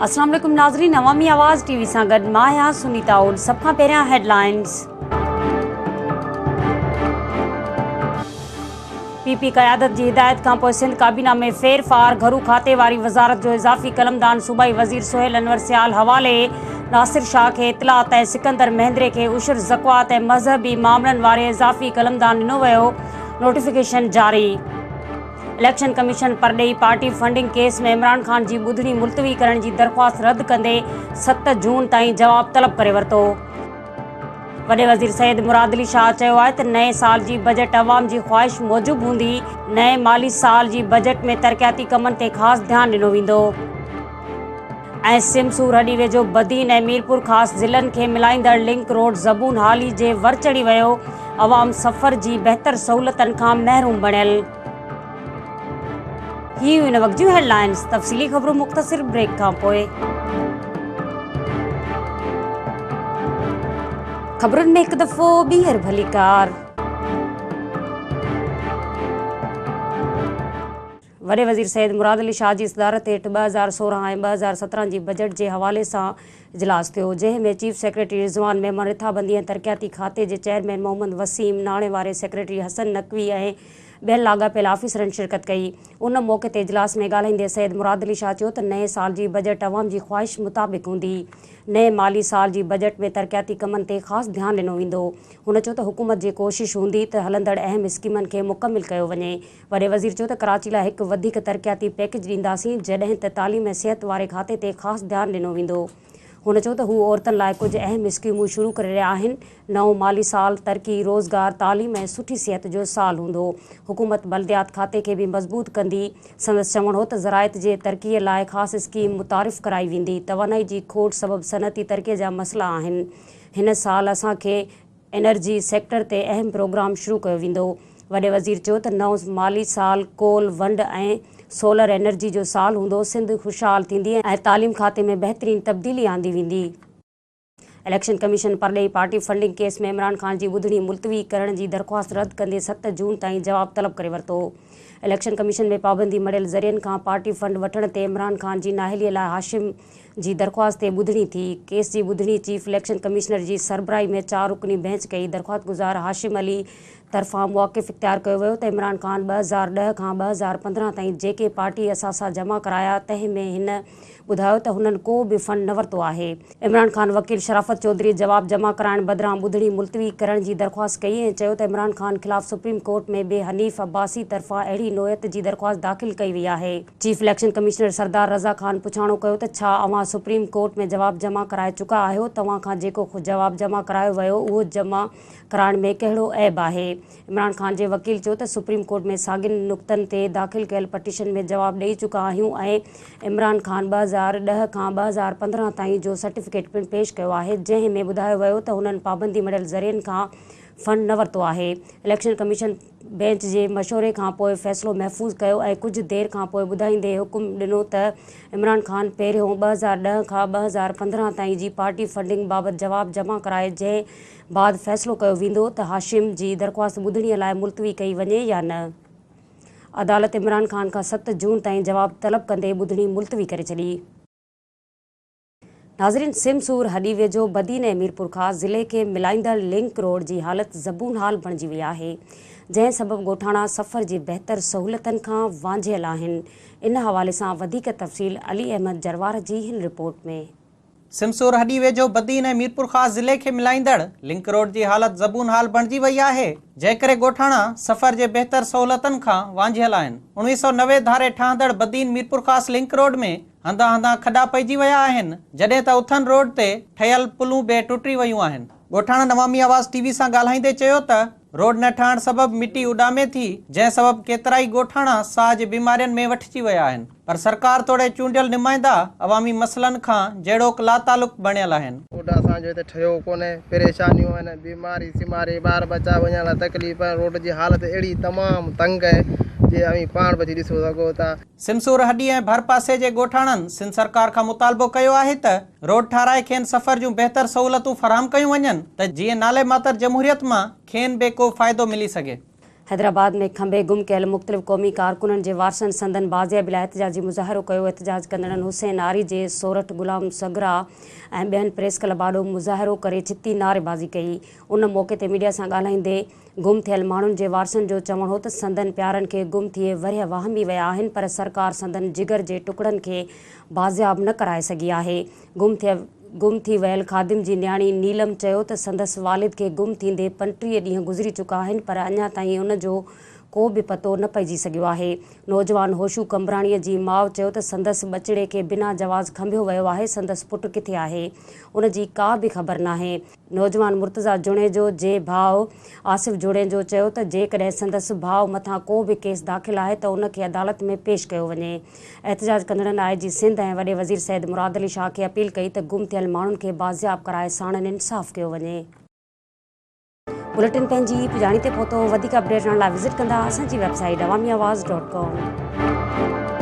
السلام عليڪم ناظرين عوامي آواز ٽي وي سان گڏ مان آهيان سنيتا اوڏ سڀ کان پهريان هيڊلائنز. پي پي قيادت جي هدايت کانپوء سنڌ ڪابينا ۾ ڦير ڦار، گهرو کاتي واري وزارت جو اضافي قلمدان صوبائي وزير سهيل انور سيال حوالي، ناصر شاهه کي اطلاعات ۽ سڪندر مهندري کي عشر زڪوات ۽ مذهبي معاملن واري اضافي قلمدان ڏنو ويو، نوٽيفڪيشن جاري. اليڪشن ڪميشن پرڏيهي party funding case ۾ Imran Khan جي ٻڌڻي ملتوي ڪرڻ جي درخواست رد ڪندي 7 جون تائين جواب طلب ڪري ورتو. وڏي وزير سيد مراد علي شاهه چيو آهي ته نئين سال جي بجيٽ عوام جي خواهش موجب هوندي، نئين مالي سال جي بجيٽ ۾ ترقياتي ڪمن تي خاص ڌيان ڏنو ويندو. ۽ سم سورهڏي ويجهو بدين ۽ ميرپورخاص ضلعن کي ملائيندڙ لنڪ روڊ زبون حالي جي ور چڙهي ويو، عوام سفر جي بهتر سهولتن کان محروم بڻيل. هي هيون هن وقت جون هيڊ لائنز، تفصيلي خبرون مختصر بريڪ کان پوء. خبرن ۾ هڪ دفعو ٻيهر ڀليڪار. وڏي وزير سيد مراد علي شاهه جي صدارت هيٺ 2016 ۽ 2017 جي بجيٽ جي حوالي سان اجلاس ٿيو، جنهن ۾ چيف سيڪريٽري رضوان ميمڻ، رٿابندي ۽ ترقياتي کاتي جي چيئرمين محمد وسيم، ناڻي واري سيڪريٽري حسن نقوي ۽ ٻين لاڳاپيل آفيسرن شرڪت ڪئي. ان موقعي تي اجلاس ۾ ڳالهائيندي سيد مراد علي شاهه چيو ته نئين سال جي بجيٽ عوام جي خواهش مطابق هوندي. نئين مالي سال جي بجيٽ ۾ ترقياتي ڪمن تي خاص ڌيان ڏنو ويندو. هن چيو ته حڪومت جي ڪوشش هوندي ته هلندڙ اهم اسڪيمن کي مڪمل ڪيو وڃي. وڏي وزير چيو ته ڪراچي لاء هڪ وڌيڪ ترقياتي پيڪيج ڏينداسين جڏهن ته تعليم ۽ صحت واري کاتي تي خاص ڌيان ڏنو ويندو. هن چيو ته هو عورتن لاء ڪجهه اهم اسڪيمون شروع ڪري رهيا آهن، نئون مالي سال ترقي، روزگار، تعليم ۽ سٺي صحت جو سال هوندو، حڪومت بلديات کاتي کي به مضبوط ڪندي، سندس چوڻ هو ته زراعت جي ترقي لاء خاص اسڪيم متعارف ڪرائي ويندي، توانائي جي کوٽ سبب صنعتي ترقي جا مسئلا آهن، هن سال اسان کي انرجي سيڪٽر تي اهم پروگرام شروع ڪيو ويندو. وڏي وزير چيو ته نئون مالي سال ڪول، ونڊ ۽ سولر انرجي جو سال هوندو، سنڌ خوشحال ٿيندي ۽ تعليم کاتي ۾ بهترين تبديلي آندي ويندي. اليڪشن ڪميشن پرڏيهي party funding case ۾ Imran Khan جي ٻڌڻي ملتوي ڪرڻ جي درخواست رد ڪندي 7 جون تائين جواب طلب ڪري ورتو. اليڪشن ڪميشن ۾ پابندي مڙهيل ذريعن کان پارٽي فنڊ وٺڻ تي عمران خان جي نااهلي لاء هاشم جي درخواست تي ٻڌڻي ٿي. ڪيس جي ٻڌڻي چيف اليڪشن ڪمشنر جي سربراهي ۾ چار رڪني بئنچ ڪئي. درخواستگذار هاشم علي طرفان موقف اختيار ڪيو ويو ته عمران خان 2010 کان 2015 تائين جيڪي پارٽي اثاثا جمع ڪرايا تنهن ۾ هن ٻڌايو ته هنن ڪو به فنڊ نه ورتو آهي. عمران خان وڪيل شرافت چوڌري جواب جمع ڪرائڻ بدران ٻڌڻي ملتوي ڪرڻ جي درخواست ڪئي ۽ چيو ته عمران خان خلاف سپريم ڪورٽ ۾ به حنيف عباسي طرفان اهڙي نوعيت جي درخواست داخل ڪئي وئي آهي. Chief election commissioner Sardar Raza Khan پڇاڻو ڪيو ته ڇا اوهان سپريم ڪورٽ ۾ جواب جمع ڪرائي چڪا آهيو، توهان کان جيڪو جواب جمع ڪرايو ويو اهو جمع ڪرائڻ ۾ ڪهڙو عيب آهي؟ عمران خان جي وڪيل چيو ته سپريم ڪورٽ ۾ ساڳين نقطن تي داخل ڪيل پٽيشن ۾ جواب ڏئي چڪا آهيون ۽ عمران خان 2010 کان 2015 تائين جو سرٽيفڪيٽ پڻ پيش ڪيو آهي جنهن ۾ ٻڌايو ويو ته هنن پابندي مڙهيل ذريعن کان فنڊ نه ورتو آهي. اليڪشن ڪميشن بينچ جي مشوري کان پوء فيصلو محفوظ ڪيو ۽ ڪجهه دير کان پوء ٻڌائيندي حڪم ڏنو ته عمران خان پهريون 2010 کان 2015 تائين جي پارٽي فنڊنگ بابت جواب جمع ڪرائي جنهن بعد فيصلو ڪيو ويندو ته هاشم جي درخواست ٻڌڻي لاء ملتوي ڪئي وڃي يا نه. عدالت عمران خان کان 7 جون تائين جواب طلب ڪندي ٻڌڻي ملتوي ڪري ڇڏي. ناظرين سم سور هڏي ويجهو بدين ۽ ميرپورخاص ضلعي کي ملائيندڙ لنڪ روڊ جي حالت زبون حال بڻجي وئي آهي جنهن سبب ڳوٺاڻا سفر جي بهتر سهولتن کان وانجهيل آهن ان حوالي سان وڌيڪ تفصيل علي احمد جروار جي هن رپورٽ ۾. سمسور هڏي ويجهو بدين ۽ ميرپورخاص ضلعي کي ملائيندڙ لنڪ روڊ جي حالت زبون حال بڻجي وئي آهي جنهن ڪري ڳوٺاڻا سفر جي بهتر سهولتن کان وانجهيل آهن 1990 ڌاري ٺهندڙ بدين ميرپورخاص لنڪ روڊ ۾ هنڌان هنڌان کڏا پئجي ويا آهن، جڏهن ته اٿن روڊ تي ٺهيل پلون به ٽٽي ويون آهن. ڳوٺاڻن عوامي آواز ٽي وي سان ڳالهائيندي چيو ته روڊ نه ٺهڻ سبب مٽي اڏامي ٿي، جنهن سبب ڪيترائي ڳوٺاڻا ساهه جي بيمارين ۾ وٺجي ويا آهن، پر سرڪار توڙي چونڊيل نمائندا عوامي مسئلن کان جهڙوڪ لاتعلق بڻيل آهن. روڊ اسان جو هتي ٺهيو ڪونهي، پريشانيون آهن، بيماري سيماري ٻار ٻچا وڃڻ لاء تڪليف آهي، روڊ جي حالت اهڙي تمام تنگ آهي جي اوهين پاڻ به اچي ڏسو سگهو ٿا. سمسور هڏي ۽ ڀرپاسي جي ڳوٺاڻن سنڌ سرڪار کان مطالبو ڪيو آهي ته روڊ ٺاهرائي کين سفر جون بهتر سهولتون فراهم ڪيون وڃن ته جيئن نالي ماتر جمهوريت مان کين به ڪو فائدو ملي سگهي. حيدرآباد ۾ کنڀي گم ڪيل مختلف قومي ڪارڪنن جي وارثن سندن بازيابي لاء احتجاجي مظاهرو ڪيو. احتجاج ڪندڙن حسين آريجي، سورٺ غلام سگرا ۽ ٻين پريس ڪلب آڏو مظاهرو ڪري ڇتي نعريبازي ڪئي. ان موقعي تي ميڊيا سان ڳالهائيندي گم ٿيل ماڻهن جي وارثن جو چوڻ هو ته سندن پيارن کي گم ٿئي ورهيه وهامي ويا آهن پر سرڪار سندن جگر جي ٽڪڙن کي بازياب نه ڪرائي سگهي آهي. گم ٿي گم ٿي ويل خادم جي نياڻي نيلم چيو ته سندس والد کي گم ٿيندي 35 ڏينهن گذري چڪا آهن پر اڃا تائين ان جو ڪو به پتو نه پئجي سگهيو آهي. نوجوان هوشو قمبراڻيء جي ماء چيو ته سندس ٻچڙي کي بنا جواز کنڀيو ويو آهي، سندس پٽ ڪٿي آهي ان جي ڪا به خبر ناهي. نوجوان مرتضيٰ جوڻيجو جي ڀاء آصف جوڻيجو چيو ته جيڪڏهن سندس ڀاء مٿان ڪو به ڪيس داخل آهي ته ان کي عدالت ۾ پيش ڪيو وڃي. احتجاج ڪندڙن آء جي سنڌ ۽ وڏي وزير سيد مراد علي شاهه کي اپيل ڪئي ته گم ٿيل ماڻهن کي بازياب ڪرائي ساڻن انصاف ڪيو وڃي. بليٽن پنهنجي پڄاڻي تي پهتو، وڌيڪ اپڊيٽ رهڻ لاء وزٽ ڪندا اسان جي ويب سائيٽ عوامي آواز ڊاٽ ڪام.